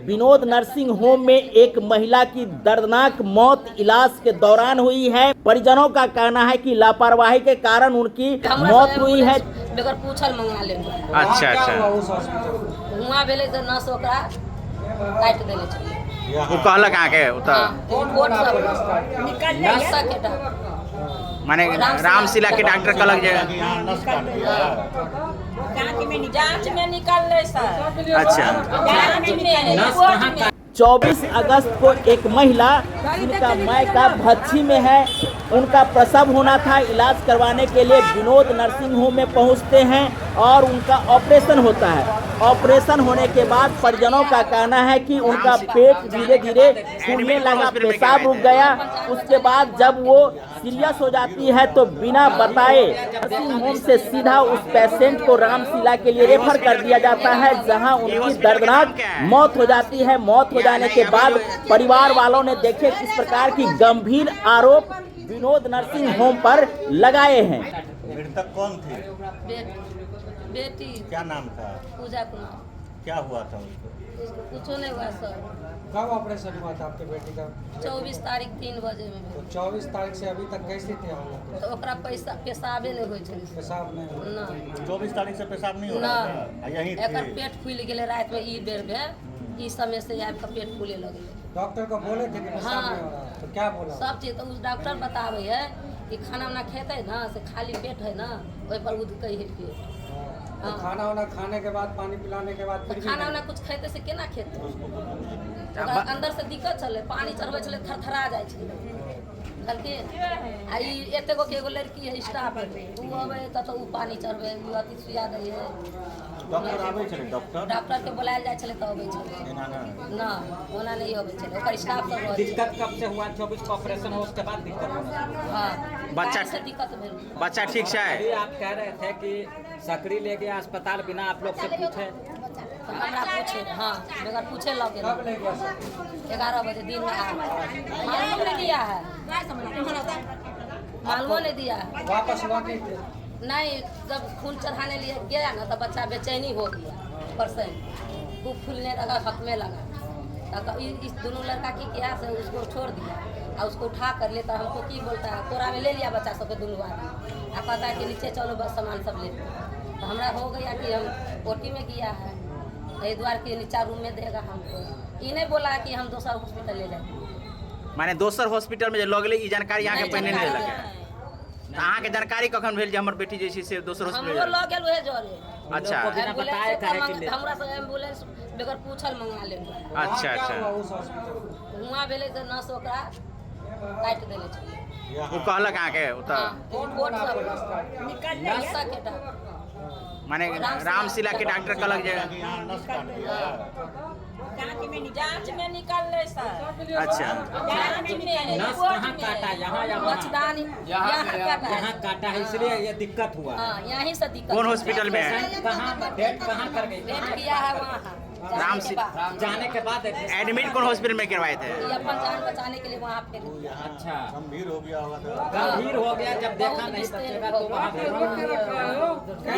Vinod nursing होम में एक महिला की दर्दनाक मौत इलाज के दौरान हुई है। परिजनों का कहना है कि लापरवाही के कारण उनकी हमरा मौत से हुई है। एम्बुलेंस बगैर पूछल मंगा लेलकै। अच्छा क्या अच्छा हुआ उस हॉस्पिटल में? हुआँ भेलै तऽ नस ओकरा काटि देने छलै। ओ कहलक अहाँके ओतऽ? हँ, रिपोर्ट सब नसके डॉक्टर। माने रामशिला के डॉक्टर कहलक जे? जांच में निकललै सर। अच्छा। जांच में, रिपोर्ट में। 24 अगस्त को एक महिला जिनका मायका भच्छी में है, उनका प्रसव होना था। इलाज करवाने के लिए विनोद नर्सिंग होम में पहुंचते हैं और उनका ऑपरेशन होता है। ऑपरेशन होने के बाद परिजनों का कहना है कि उनका पेट धीरे धीरे फूलने लगा, पेशाब रुक गया। उसके बाद जब वो सीरियस हो जाती है तो बिना बताए नर्सिंग होम से सीधा उस पेशेंट को रामशिला के लिए रेफर कर दिया जाता है, जहां उनकी दर्दनाक मौत हो जाती है। मौत हो जाने के बाद परिवार वालों ने देखे किस प्रकार की गंभीर आरोप विनोद नर्सिंग होम पर लगाए हैं। मृतक कौन थी? बेटी। क्या नाम था? पूजा कुमार। क्या हुआ था उनको? उसको कुछो नहीं हुआ सर। कब ऑपरेशन हुआ था आपके बेटी का? 24 तारीख 3 बजे में तो भेल। 24 तारीख से अभी तक कैसी थी हालत? तऽ ओकरा पैसा पेशाबे नहि होइ छलै। पेशाब नहीं हुआ? नहि। 24 तारीख से पेशाब नहीं हो रहा नहि। था? आ, यहीं एकर थी? पेट फूलि गेलै रातिमे, ई बेर भेल, ई समय से आबि कऽ पेट फूले लगलै। डॉक्टर को बोले थे कि पेशाब हाँ। नहीं हो रहा है, तो क्या बोला? सब चीज तऽ ओ डॉक्टर बताबै है कि खाना उना खेतै ने से खाली पेट है ना, ओहि पर उदकै है पेट। हाँ। तो हाँ। खाना वाना खाने के बाद, पानी पिलाने के बाद तऽ फिर भी खाना नहीं? उना कुछ खेतै से केना खेतै? ओकरा अंदर से दिक्कत छलै, पानी चढ़बै छलै, थरथरा जाइ छलै, बुझलखिन? आ ई एतेगो के एगो लड़की है स्टाफ, ओ अबै है तऽ ओ पानी चढ़बै, ओ अथी सुइया दै है। डॉक्टर आबै छलै डॉक्टर? डॉक्टर के बोलायल जाइ छलै तऽ अबै छलै। एना नहि? नहि, ओना नहि अबै छलै, ओकर स्टाफ सब रहै छलै। दिक्कत कब से हुआ? 24 को ऑपरेशन हो, उसके बाद दिक्कत होना शुरू हुआ। हँ। बच्चा- काल्हि से दिक्कत भेल। बच्चा ठीक छै? अभी आप कह रहे थे कि सकरी ले गया अस्पताल बिना आप लोग से पूछे। तऽ हमरा पूछे, हाँ, बगैर पूछे लऽ गेल। कब ले गया सर? 11 बजे दिन में। आ मालूम नहीं दिया है, मालूमो नहीं दिया है। वापस हुआ नहीं थे? नहीं, जब खून चढ़ाने लिए गया ना तो बच्चा बेचैनी हो गया, परसेंट खूब फूलने लगा, हकमे लगा। तो इस दोनों लड़का की क्या से उसको छोड़ दिया और उसको उठा कर लेता। हमको की बोलता है, कोरा में ले लिया बच्चा सबके दोनों आदमी आ कहता है कि नीचे चलो, बस सामान सब ले लो। तो हमरा हो गया कि हम ओटी में गया है, एहि द्वार के नीचा रूम में देगा हमको। ये नहीं बोला कि हम दोसर हॉस्पिटल ले जाए। माने दोसर हॉस्पिटल में जे लऽ गेलै, ई जानकारी अहाँके नहि पहिने नहि जानकारी। देलक? तऽ अहाँके जानकारी कखन भेल जे हमर बेटी जे छै से दोसर हमरो हॉस्पिटल? लऽ गेल उहे जरे। अच्छा। लोग को बिना एम्बुलेंस बताए से काहे के ले? हमरा से एम्बुलेंस बगैर पूछल मंगा लेलकै। अच्छा। वहाँ क्या अच्छा। हुआ उस हॉस्पिटल में? हुआँ भेलै तऽ नस ओकरा काटि देने छलै। ओ कहलक अहाँके ओतऽ? हँ, रिपोर्ट सब नसके डॉक्टर। माने रामशिला के डॉक्टर कहलक जे? जांच में निकललै सर। अच्छा। जांच में, नस रिपोर्ट कहाँ में। काटा, यहाँ या वहाँ? मच्छदानी यहाँ काटा यहाँ है। काटा है, इसलिए ये दिक्कत हुआ। हाँ, यहीं से दिक्कत कौन हुआ। हॉस्पिटल में है? पेशेंट कहाँ डेट कहाँ कर गई? डेट किया है वहाँ जाने राम के सी- बाद। जाने के बाद? एडमिट कौन हॉस्पिटल में करवाए थे? ये अपन जान बचाने के लिए वहाँ फिर अच्छा। गंभीर हो गया होगा तो। गंभीर हो गया, जब देखा बहुत नहीं निस्तेज बचेगा हो तो वहाँ गया। क्या